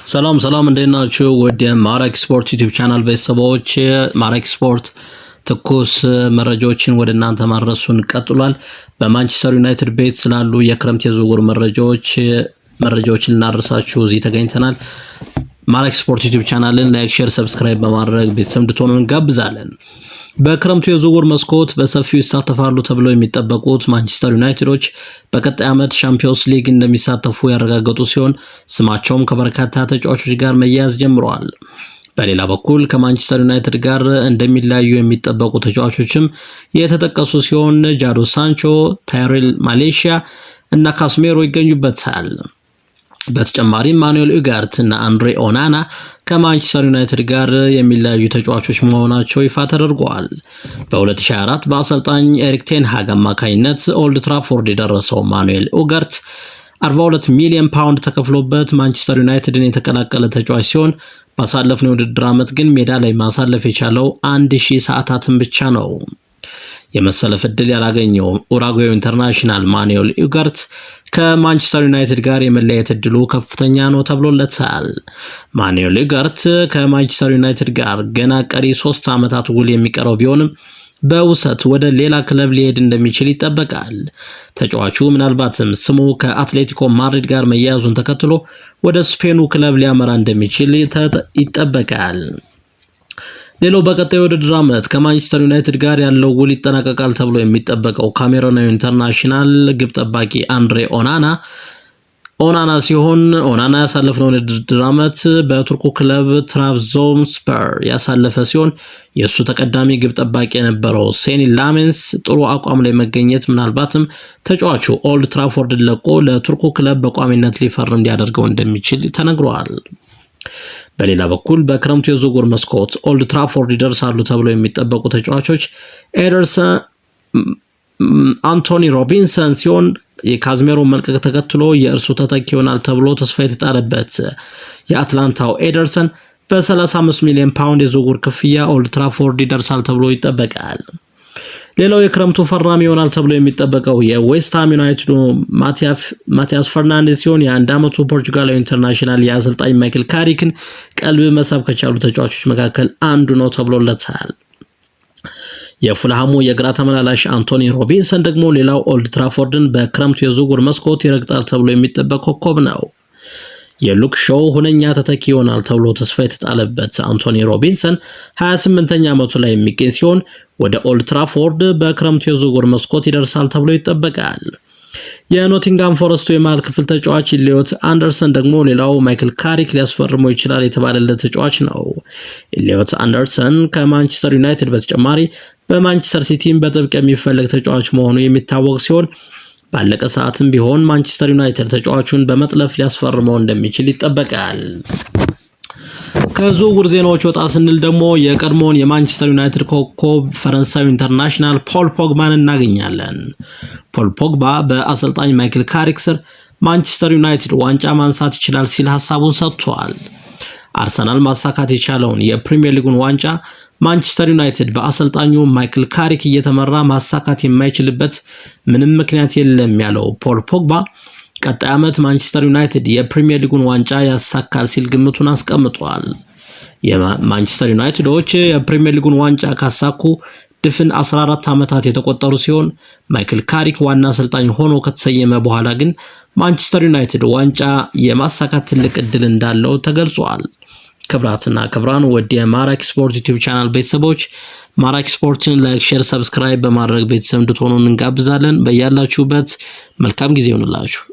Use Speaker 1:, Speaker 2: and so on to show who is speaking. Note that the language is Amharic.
Speaker 1: ሰላም ሰላም፣ እንዴት ናችሁ? ወደ ማራኪ ስፖርት ዩቲዩብ ቻናል ቤተሰቦች፣ ማራኪ ስፖርት ትኩስ መረጃዎችን ወደ እናንተ ማድረሱን ቀጥሏል። በማንቸስተር ዩናይትድ ቤት ስላሉ የክረምት የዝውውር መረጃዎችን ልናደርሳችሁ እዚህ ተገኝተናል። ማራኪ ስፖርት ዩቲዩብ ቻናልን like፣ share፣ subscribe በማድረግ ቤተሰብ እንድትሆኑ እንጋብዛለን። በክረምቱ የዝውውር መስኮት በሰፊው ይሳተፋሉ ተብለው የሚጠበቁት ማንቸስተር ዩናይትዶች በቀጣይ ዓመት ሻምፒዮንስ ሊግ እንደሚሳተፉ ያረጋገጡ ሲሆን ስማቸውም ከበርካታ ተጫዋቾች ጋር መያያዝ ጀምረዋል። በሌላ በኩል ከማንቸስተር ዩናይትድ ጋር እንደሚለያዩ የሚጠበቁ ተጫዋቾችም የተጠቀሱ ሲሆን ጃዶ ሳንቾ፣ ታይሬል ማሌሺያ እና ካስሜሮ ይገኙበታል። በተጨማሪም ማኑኤል ኡጋርት እና አንድሬ ኦናና ከማንቸስተር ዩናይትድ ጋር የሚለያዩ ተጫዋቾች መሆናቸው ይፋ ተደርጓል። በ2024 በአሰልጣኝ ኤሪክ ቴን ሃግ አማካኝነት ኦልድ ትራፎርድ የደረሰው ማኑኤል ኡጋርት 42 ሚሊዮን ፓውንድ ተከፍሎበት ማንቸስተር ዩናይትድን የተቀላቀለ ተጫዋች ሲሆን ባሳለፍነው የውድድር ዓመት ግን ሜዳ ላይ ማሳለፍ የቻለው 1000 ሰዓታትን ብቻ ነው። የመሰለፍ ዕድል ያላገኘው ኡራጓዩ international ማኑኤል ኡጋርት ከማንቸስተር ዩናይትድ ጋር የመለያየት እድሉ ከፍተኛ ነው ተብሎለታል። ማኑኤል ኡጋርት ከማንቸስተር ዩናይትድ ጋር ገና ቀሪ 3 ዓመታት ውል የሚቀረው ቢሆንም በውሰት ወደ ሌላ ክለብ ሊሄድ እንደሚችል ይጠበቃል። ተጫዋቹ ምናልባትም ስሙ ከአትሌቲኮ ማድሪድ ጋር መያያዙን ተከትሎ ወደ ስፔኑ ክለብ ሊያመራ እንደሚችል ይጠበቃል። ሌላው በቀጣዩ የውድድር ዓመት ከማንቸስተር ዩናይትድ ጋር ያለው ውል ይጠናቀቃል ተብሎ የሚጠበቀው ካሜሮናዊ international ግብ ጠባቂ አንድሬ ኦናና ሲሆን ኦናና ያሳለፍነውን የውድድር ዓመት በቱርኩ ክለብ ትራብዞንስፐር ያሳለፈ ሲሆን የእሱ ተቀዳሚ ግብ ጠባቂ የነበረው ሴኒ ላሜንስ ጥሩ አቋም ላይ መገኘት ምናልባትም ተጫዋቹ ኦልድ ትራፎርድን ለቆ ለቱርኩ ክለብ በቋሚነት ሊፈርም ሊያደርገው እንደሚችል ተነግሯል። በሌላ በኩል በክረምቱ የዝውውር መስኮት ኦልድ ትራፎርድ ይደርሳሉ ተብለው የሚጠበቁ ተጫዋቾች ኤደርሰን፣ አንቶኒ ሮቢንሰን ሲሆን የካዝሜሮ መልቀቅ ተከትሎ የእርሱ ተተኪ ይሆናል ተብሎ ተስፋ የተጣለበት የአትላንታው ኤደርሰን በ35 ሚሊዮን ፓውንድ የዝውውር ክፍያ ኦልድ ትራፎርድ ይደርሳል ተብሎ ይጠበቃል። ሌላው የክረምቱ ፈራሚ ይሆናል ተብሎ የሚጠበቀው የዌስትሃም ዩናይትዱ ማቲያስ ፈርናንዴዝ ሲሆን የ1 ዓመቱ ፖርቹጋላዊ international የአሰልጣኝ ማይክል ካሪክን ቀልብ መሳብ ከቻሉ ተጫዋቾች መካከል አንዱ ነው ተብሎለታል። የፉልሃሙ የግራ ተመላላሽ አንቶኒ ሮቢንሰን ደግሞ ሌላው ኦልድ ትራፎርድን በክረምቱ የዝውውር መስኮት ይረግጣል ተብሎ የሚጠበቅ ኮከብ ነው። የሉክ ሾው ሁነኛ ተተኪ ይሆናል ተብሎ ተስፋ የተጣለበት አንቶኒ ሮቢንሰን 28ኛ ዓመቱ ላይ የሚገኝ ሲሆን ወደ ኦልድ ትራፎርድ በክረምቱ የዝውውር መስኮት ይደርሳል ተብሎ ይጠበቃል። የኖቲንጋም ፎረስቱ የመሃል ክፍል ተጫዋች ኢሊዮት አንደርሰን ደግሞ ሌላው ማይክል ካሪክ ሊያስፈርመው ይችላል የተባለለት ተጫዋች ነው። ኢሊዮት አንደርሰን ከማንቸስተር ዩናይትድ በተጨማሪ በማንቸስተር ሲቲም በጥብቅ የሚፈለግ ተጫዋች መሆኑ የሚታወቅ ሲሆን ባለቀ ሰዓትም ቢሆን ማንቸስተር ዩናይትድ ተጫዋቹን በመጥለፍ ሊያስፈርመው እንደሚችል ይጠበቃል። ከዝውውር ዜናዎች ወጣ ስንል ደግሞ የቀድሞውን የማንቸስተር ዩናይትድ ኮከብ ፈረንሳዊ international ፖል ፖግባን እናገኛለን። ፖል ፖግባ በአሰልጣኝ ማይክል ካሪክ ስር ማንቸስተር ዩናይትድ ዋንጫ ማንሳት ይችላል ሲል ሀሳቡን ሰጥቷል። አርሰናል ማሳካት የቻለውን የፕሪሚየር ሊጉን ዋንጫ ማንቸስተር ዩናይትድ በአሰልጣኙ ማይክል ካሪክ እየተመራ ማሳካት የማይችልበት ምንም ምክንያት የለም ያለው ፖል ፖግባ ቀጣይ ዓመት ማንቸስተር ዩናይትድ የፕሪሚየር ሊጉን ዋንጫ ያሳካል ሲል ግምቱን አስቀምጧል። የማንቸስተር ዩናይትዶች የፕሪሚየር ሊጉን ዋንጫ ካሳኩ ድፍን 14 ዓመታት የተቆጠሩ ሲሆን ማይክል ካሪክ ዋና አሰልጣኝ ሆኖ ከተሰየመ በኋላ ግን ማንቸስተር ዩናይትድ ዋንጫ የማሳካት ትልቅ እድል እንዳለው ተገልጿል። ክቡራትና ክቡራን ውድ የማራኪ ስፖርት ዩቲዩብ ቻናል ቤተሰቦች፣ ማራኪ ስፖርትን like፣ share፣ subscribe በማድረግ ቤተሰብ እንድትሆኑ እንጋብዛለን። በያላችሁበት መልካም ጊዜ ይሁንላችሁ።